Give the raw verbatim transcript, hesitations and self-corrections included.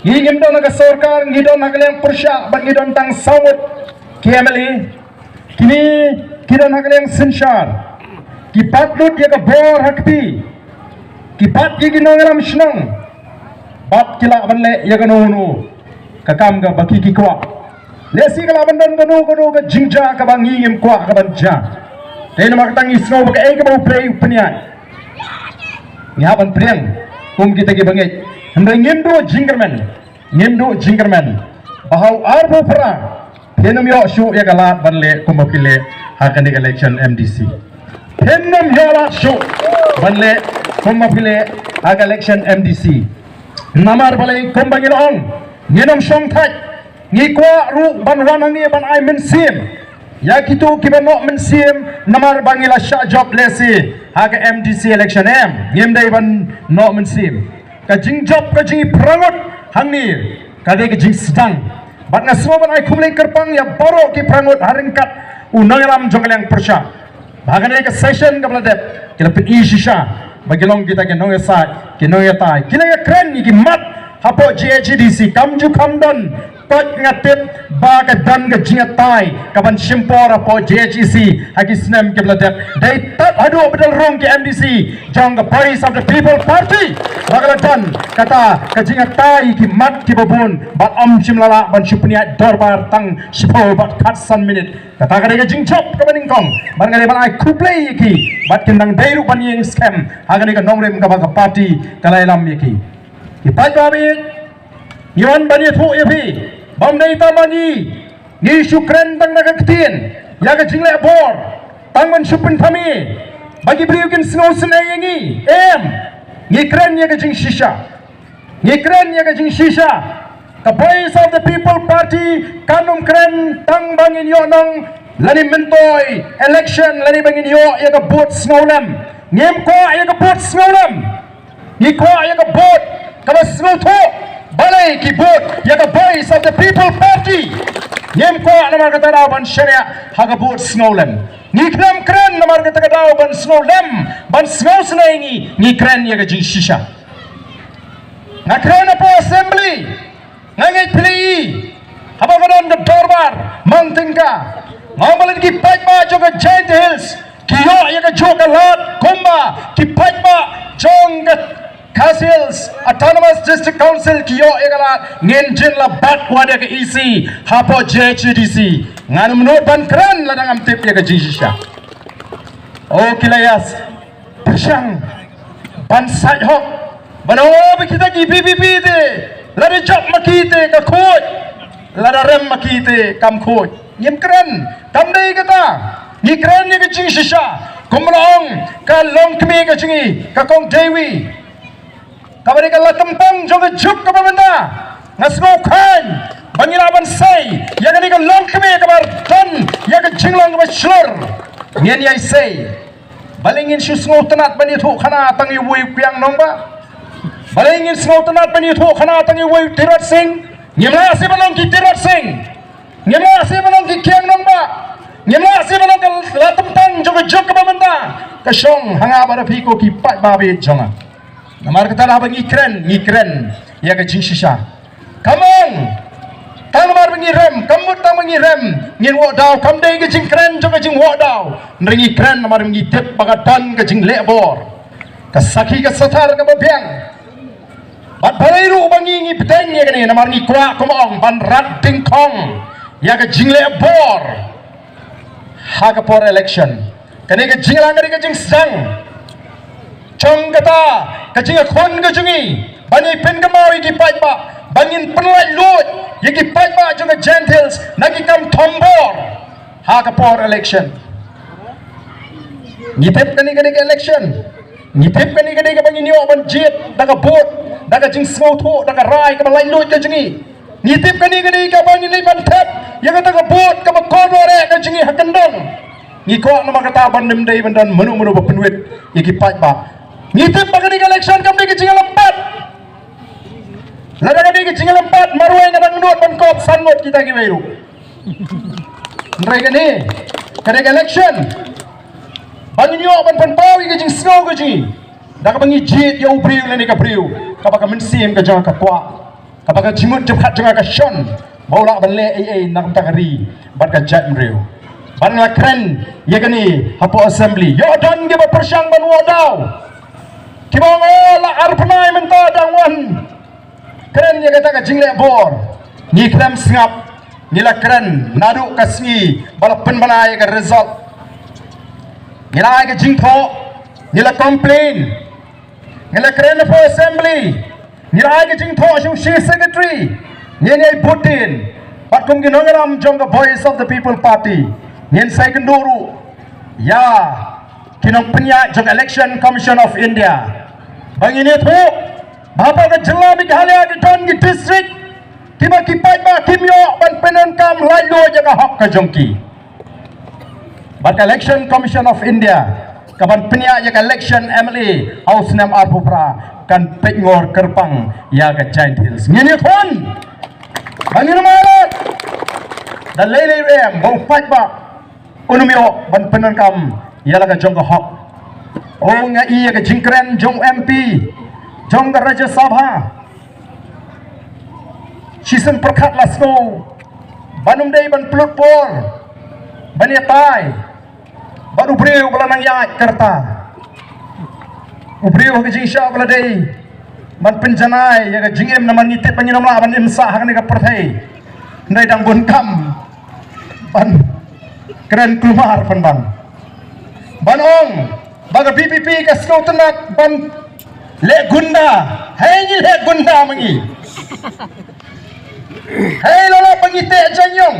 Ngi ngim don ha ka sorkar, ngi don ha ka liang pyrshah, bad ngi don tang saw ngut ki M L A. Kine ki don ha ka liang synshar. Ki pat lut ïa ka bor ha kti. Ki pat ïa ki nongïalam shnong. Bad ki lah ban leh ïa kano kano ka kam kaba ki ki kwah. Lehse ka lah ban don kano kano ka jingjia kaba ngi ngim kwah ka ban jia. Te namar kata ngi sngew ba kaei kaba U Blei u pynïaid, ngi hap ban pdiang kum kita kiba ngeit. Hynrei ngim duh jingkyrmen. Ngim duh jingkyrmen ba ha u arphew phra phin ym ïoh shuh ïa ka lad ban leh kumba phi leh ha kane ka election M D C. Phin ym ïoh lad shuh ban leh kumba phi leh ha ka election M D C. Namar balei? Kumba ngi la ong, ngin ym shong thait. Ngi kwah ruh ban wan hangne ban ai mynsiem ïa kito kiba noh mynsiem, namar ba ngi la shah jop lehse ha ka M D C election, em? Ngim dei ban noh mynsiem. Ka jingjop ka jingïaphrang ngut hangne ka dei ka jingsdang. Bad nga sngew ban ai khublei kyrpang ïa baroh ki phra ngut ha ryngkat u nongïalam jong ka liang pyrshah. Ba ha kane ka session kaba la dep, ki la pyni shisha ba ki long kita ki nongïasaid, ki nongïatai, ki la ïakren ïa ki mat hapoh G H A D C. Kam ju kham don, pat nga tip ba ka don ka jingïatai kaban shim por hapoh G H A D C ha ki snem kiba la dep. Dei tad haduh ba dang rung ki M D C jong ka Voice of the People Party ba ka la don kata ka jingïatai ïa ki mat kiba bun, bad ym shym la lah ban shu pynïaid dorbar tang shiphew bad khatsan minit. Kata ka dei ka jingjop kaba nyngkong. Bad nga dei ban ai khublei ïa ki. Bad kin nang dei ruh ban ïeng skhem ha kane ka nongrim kaba ka party ka la ïalam ïa ki. Ki paidbah, ngi wan ban ïathuh ïa phi ba ym dei tang ma ngi ngi shu kren tang da ka ktien ïa ka jingleh bor, tang ban shu pynthame ba ki briew kin sngewsynei ïa ngi, em? Ngi kren ïa ka jingshisha. Ngi kren ïa ka jingshisha. Ka Voice of the People Party kan ym kren tang ba ngin ïoh nong lane myntoi election lane ba ngin ïoh ïa ka vote sngewlem. Ngim kwah ïa ka vote sngewlem. Ngi kwah ïa ka vote kaba sngewthuh. Balei ki vote ïa ka Voice of the People Party? Ngim kwah namar kata daw ban shaniah ha ka vote sngewlem. Ngi khlem kren namar kata ka daw ban sngewlem, ban sngewsynei ïa ngi. Ngi kren ïa ka jingshisha. Nga kren hapoh Assembly, nga ngeit phi la ïohi haba ka don ka dorbar mang tyngka. Nga ong ba lada ki paidbah jong ka Jaintia Hills ki ïoh ïa kajuh ka lad kumba ki paidbah jong ka Khasi Hills Autonomous District Council ki ïoh ïa ka lad, ngin jin la bat wad ïa ka E C hapoh J H A D C. Ngan ym nud ban kren lada ngam tip ïa ka jingshisha. O ki la ïas pyrshang ban sait hok, ban ong, o, ba kita ki V P P te lada jop ma ki te ka khuid, lada rem ma ki te kam khuid. Ngim kren, kam dei kata. Ngi kren ïa ka jingshisha. Kumba la ong ka longkmie ka jong ngi, ka Kong Dewi, kaba dei ka Latymtang jong ka juk kaba mynta, nga sngewkmen ba ngi lah ban sei ïa kane ka longkmie kaba don ïa ka jinglong kaba shlur. Ngin ïai sei. Balei ngin shu sngewtynnat ban ïathuh khana tang ïa uwei u kiang nongbah? Balei ngin sngewtynnat ban ïathuh khana tang ïa uwei u Tirot Sing? Ngim lah shuh ban long ki Tirot Sing. Ngim lah shuh ban long ki kiang nongbah. Ngim lah shuh ban long ka Latymtang jong ka juk kaba mynta. Ka shong ha nga bad ha phi ko ki paidbah ba ïeit jong nga. Namar kata lada ngi kren, ngi kren ïa ka jingshisha. Kam ong tang namar ba ngi rem, kam mut tang ba ngi rem ngin wad daw, kam dei ka jingkren jong ka jingwad daw. Hynrei ngi kren namar ba ngi tip ba ka don ka jingleh bor, ka sakhi ka sathar kaba biang. Bad balei ruh ba ngi ngi bteng ïa kane, namar ngi kwah, kumba ong, ban rat dyngkhong ïa ka jingleh bor ha ka por election. Kane ka jingïalang ka dei ka jingsdang jong kata ka jingïakhun ka jong ngi ban ïai pynkynmaw ïa ki paidbah, ban ngin pynlait luid ïa ki paidbah jong ka Jaintia Hills na ki kam thombor ha ka por election. Ngi tip kane ka dei ka election. Ngi tip kane ka dei kaba ngin ïoh ban jied da ka vote, da ka jingsngewthuh, da ka rai kaba lait luid ka jong ngi. Ngi tip kane ka dei kaba ngin leit ban thep ïa kata ka vote kaba kordor eh ka jong ngi ha kyndong. Ngi kwah namar kata ban ym dei ban don mano mano ba pynwit ïa ki paidbah. Ngi tip ba kane ka election kam dei ka jingïalympat. Lada ka dei ka jingïalympat, marwei nga dang nud ban kop san ngut kita kiwei ruh. Hynrei kane ka dei ka election ba ngin ïoh ban pynpaw ïa ka jingsngew ka jong ngi da kaba ngi jied ïa u briew lane ka briew kaba ka mynsiem ka jong ka kwah. kaba ka jingmut jingpyrkhat jong nga ka shon ba u lah ban leh ei ei na ka bynta ka ri bad ka jaitbynriew. Bad nga la kren ïa kane hapoh assembly. Ïoh don kiba pyrshang ban wad daw, kiba ong, "Oh, la ar bnai mynta dang wan kren ïa kata ka jingleh bor." Ngi khlem sngap, ngi la kren naduh ka sngi ba la pynbna ïa ka result. Ngi la ai ka jingthoh, ngi la complain, ngi la kren hapoh assembly, ngi la ai ka jingthoh sha u chief secretary, ngin ïai bud dien. Bad kum ki nongïalam jong ka Voice of the People Party, ngin sa ïakynduh ruh ïa ki nongpynïaid jong ka Election Commission of India ba ngin ïathuh ba hapoh ka jylla Meghalaya ki don ki district kiba ki paidbah kim ïoh ban pyndonkam laitluid ïa ka hok ka jong ki. Bad ka Election Commission of India kaban pynïaid ïa ka election M L A ha u snem arphew phra kan peitngor kyrpang ïa ka Jaintia Hills. Ngin ïathuh ba ngin ym ai lad. Da lei lei ruh em ba u paidbah un ym ïoh ban pyndonkam ïa la ka jong ka hok. Oh, nga i ïa ka jingkren jong u M P jong ka Rajya Sabha. Shisien pyrkhat la sngew ban ym dei ban pynlut por ban ïatai bad u briew ba la nang ïaid ka rta. U briew ha ka jingshah ba la dei ban pynjanai ïa ka jingim, namar ngi tip ba ngin ym lah ban im sah ha kane ka pyrthei. Hynrei dang bun kam ban kren kulmar pynban, ban ong ba ka V P P ka sngewtynnat ban leh gunda. Hei, ngi leh gunda ma ngi? Hei, lada ba ngi teh jaiñiong,